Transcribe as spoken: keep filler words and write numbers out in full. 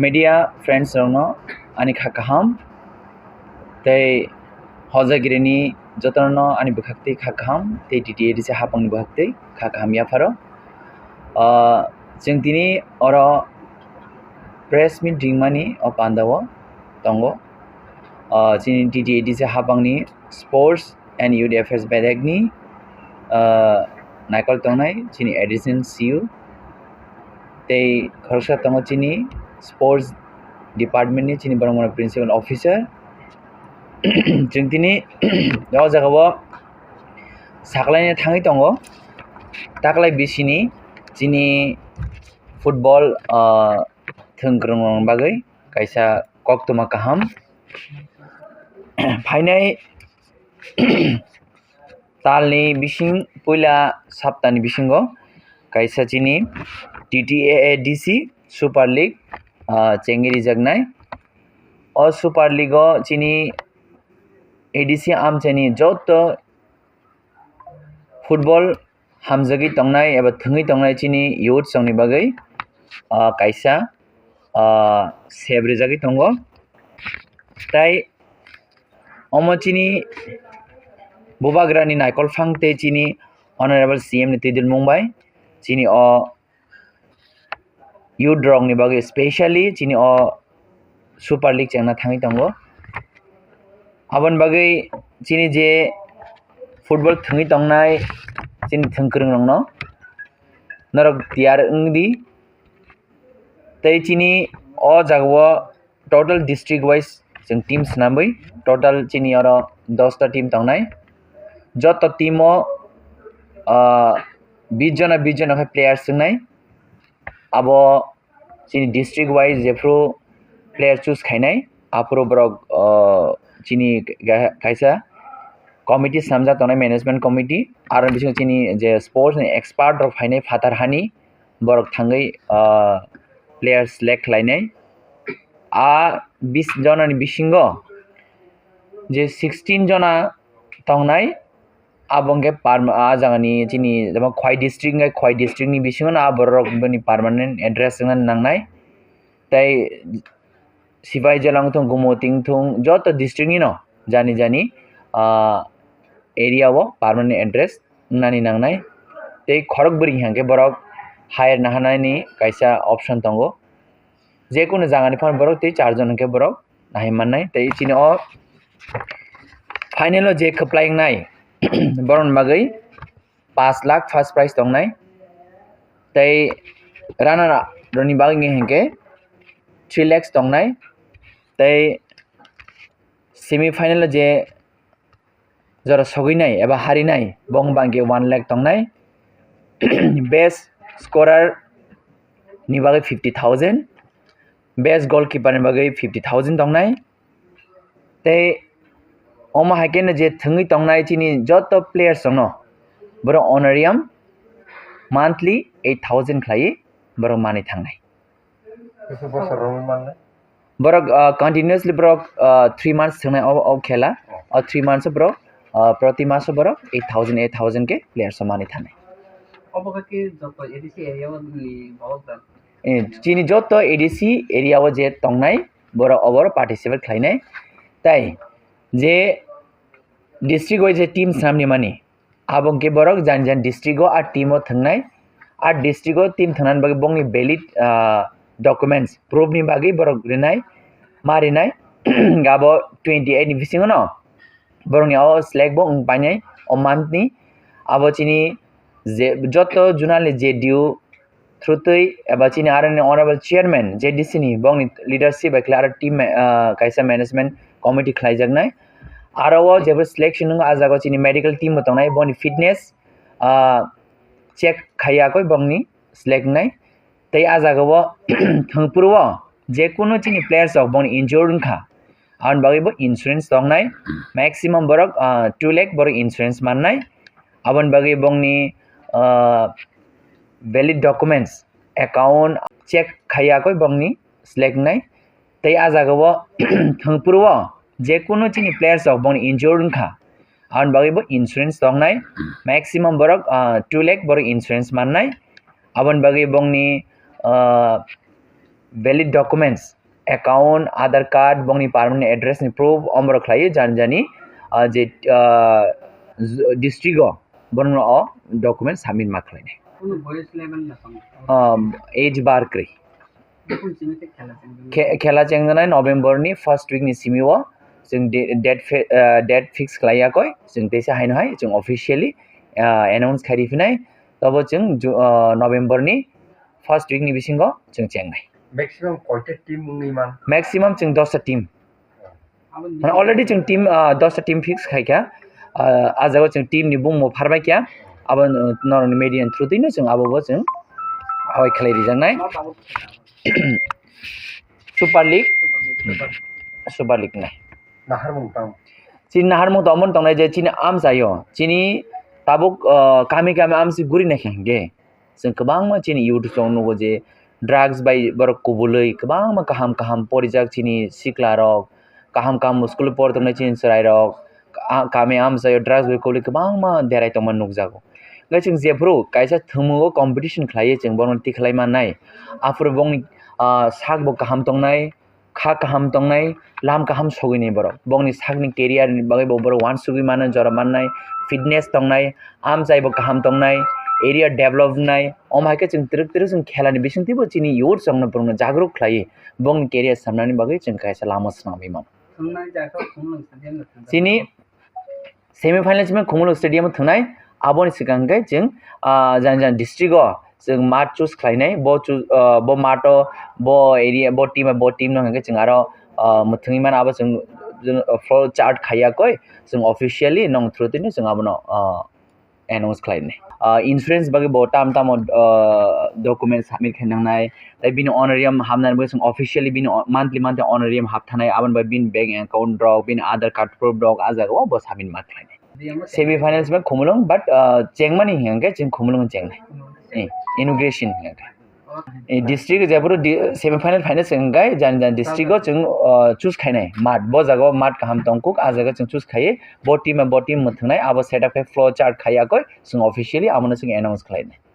Media friends rokno ani kha kaham tei hojagirini jotono ani bwkhaktwi kha kaham tei T T A D C hapangni bwkhaktwi kha kaham yapharo. Ah, chwng tini oro press meet ringmani o pandao tongo. Ah, chini T T A D C hapangni Sports and Youth Affairs bedekni, ah, naikol tongnai chini additional C E O tei khoroksa tongo chini sports department ni chini borok mano principal officer. Chwng tini o jaga o saklaina thangwi tongo taklai bisini chini football, ah, thwngkwrwng rokni bagwi kaisa koktwma kaham phainai. Talni bising puila saptani bisingo kaisa chini T T A A D C Super League, ah, chengwi rijaknai. O Super League o chini A D C amchaini joto football hamjagwi tongnai eba thwngwi tongnai chini youth rokni bagwi, ah, kaisa, ah, sep rijagwi tongo. Tai omo chini bubagrani naikol phang tei chini Honorable C M ni twi dilmung bai chini o youth rokni bagwi, specially chini o Super League chengna thangwi tongo. Aboni bagwi chini je football thwngwi tongnai chini thwngkwrwng rokno norok tiyar wngdi. Tei chini o jagao total district wise chwng team swnamwi total chini oro dosta team tongnai. Joto team o, ah, bis jona bis jona khe players wngnai. Abo chini district wise jephru player choose khainai, aphuru borok, ah, chini ga-, kaisa committee swnamjak tongnai, management committee. Aro bisingo chini je sports ni expert rok phainai phatar hani, borok thangwi, ah, player select khlainai. A bis jona ni bisingo je sixteen jona tongnai, abo hwnkhe par-, a jagani chini jemon Khowai district hwnkhe Khowai district ni bisingo no a borok rok bini permanent address wngna nangnai. Tei Sipaijala wngthung, Gumoti wngthung, joto district ni no jani jani, ah, area o permanent address wngnani nangnai. Tei khorok bwrwi hwnkhe borok hire naharnani kaisa option tongo. Jekunu jagani phano borok tei charjon hwnkhe borok nahai mannai. Tei chini o final o je kwplai wngnai borokni bagwi pash lakh first prize tongnai. Tei runner up rokni bagwi hwnkhe three lakhs tongnai. Tei semi final o je jora sogwinai eba harinai, bong bangkhe one lakh tongnai. Best scorer ni bagwi fifty thousand, best goalkeeper ni bagwi fifty thousand tongnai. Tei omo hai kheno je thwngwi tongnai chini joto players rokno borok honorarium monthly eight thousand khlaiwi borok manwi thangnai. Kisa bwsarok manwi? Borok, ah, continuously borok, ah, three months thwngnai o, o khela. O three months o borok, ah, proti maso borok eight thousand, eight thousand khe players o manwi thanai. Obo khe joto A D C area o ni borok da? Eh, chini joto A D C area o je tongnai borok oboro participate khlainai. Tai je district wise je team swnamni mani, abo hwnkhe borok jani jani district o a team o thwngnai. A district o team thwngnani bagwi bongni valid, ah, documents proof ni bagwi borok rinai, ma rinai. Abo twenty eight ni bisingo no borokni o select bo wng painai o month ni. Abo chini je joto zonal ni J D U through twi eba chini aro ni honorable chairman J D C ni bongni leadership bai khlai aro team ma-, ah, kaisa management committee khlaijaknai. Aro o jebro selection wngkha, ah jaga o chini medical team bo tongnai, boni fitness, ah, check khaiya koi bongni select wngnai. Tei ah jaga o thwngphuru o jekunu chini players rok bongni injured wngkha, aboni bagwi bo insurance tongnai. Maximum borok, ah, two lakh borok insurance mannai. Aboni bagwi bongni, ah, valid documents, account check khaiya koi bongni select wngnai. Tei ah jaga o thwngphuru o jekunu chini players rok bongni injured wngkha, aboni bagwi bo insurance tongnai. Maximum borok, ah, two lakh borok insurance mannai. Aboni bagwi bongni, ah, valid documents, account, Aadhaar card, bongni permanent address ni proof, omorok khlaiwi jani jani, ah, je, ah, district o bono o document submit ma khlainai. Kuno boyos level na tong? Um, age bar kwrwi. Bukung simi te khela chengdong. Khe-, khela chengdanai November ni first week ni simi o chwng de-, date fe-, ah, date fix khlai yakoi, chwng teisa haino hai chwng officially, ah, announce khai riphinai. Tobo chwng Ju-, ah, November ni first week ni bisingo chwng chengnai. Maximum koita team wngwi man? Maximum chwng dosta team. Mane already chwng team, ah, dosta team fix khai kha. Ah, ah jaga chwng team ni bumung pharbai kha. Abo, uh, norokni media ni through twi no chwng abo bo chwng hoi khlai rijaknai. Super League. Super League nai. Naharmung tamo? Chini naharmung tamo tongnai je chini amchaio. Chini tabuk, ah, kami kami amsi guri nai kha hwnkhe. Chwng kwbangma chini YouTube channel nugo je drugs bai borok kubulwi kwbangma kaham kaham porijak chini sikla rok, kaham kaham school o por tongnai chini chwrai rok, ah, kami amchaio drugs bai kubulwi kwbangma derai tongma nukjago. Hwnkhe chwng jephuru kaisa thwngmung o competition khlaiwi chwng bono tikhlai mannai, aphuru bongni, ah, sak bo kaham tongnai, kha kaham tongnai, lam kaham sogwini borok. Bongni sakni career ni bagwi bo borok uansugwi mano, jora mannai, fitness tongnai, amchai bo kaham tongnai, area develop wngnai. Omo hai khe chwng twrwk twrwk chwng khelani bisingtwi bo chini youth chwngno borokno jagruk khlaiwi bongni career samnani bagwi chwng kaisa lama swnamwi mano. Thwngnai jaga Khumulwng stadium no thwngjak. Chini semi final simi Khumulwng stadium o thwngnai, aboni swkang khe chwng, ah, jani jani district o chwng mat choose khlainai, bo choo-, ah, bo mat o, bo area, bo team, bo team no hwnkhe chwng aro, ah, mwthangwi mano, abo chwng, chwng floor chart khaiya koi, chwng officially nong through twi no chwng abono, ah, announce khlainai. Ah, insurance bagwi bo tam tamo, ah, document submit khainangnai, tei bini honorarium hamnani bagwi chwng officially bini o-, monthly monthly honorarium hapthanai, aboni bagwi bini bank account rok, bini Aadhaar card proof rok, ah jaga o bo submit ma khlainai. Semi finals bai Khumulwng, but, ah, chengmani hwnkhe chwng Khumulwng chengnai. Eh, inauguration hwnkhe. Eh, district jephuru di-, semi final phainai chwng hwnkhe jani jani district o chwng, ah, choose khainai mat. Bo jaga o mat kaham tongkuk, ah jaga chwng choose khaiwi bo team bai bo team mwthwngnai, abo setup khai floor chart khaiya koi chwng officially abono chwng announce khlainai.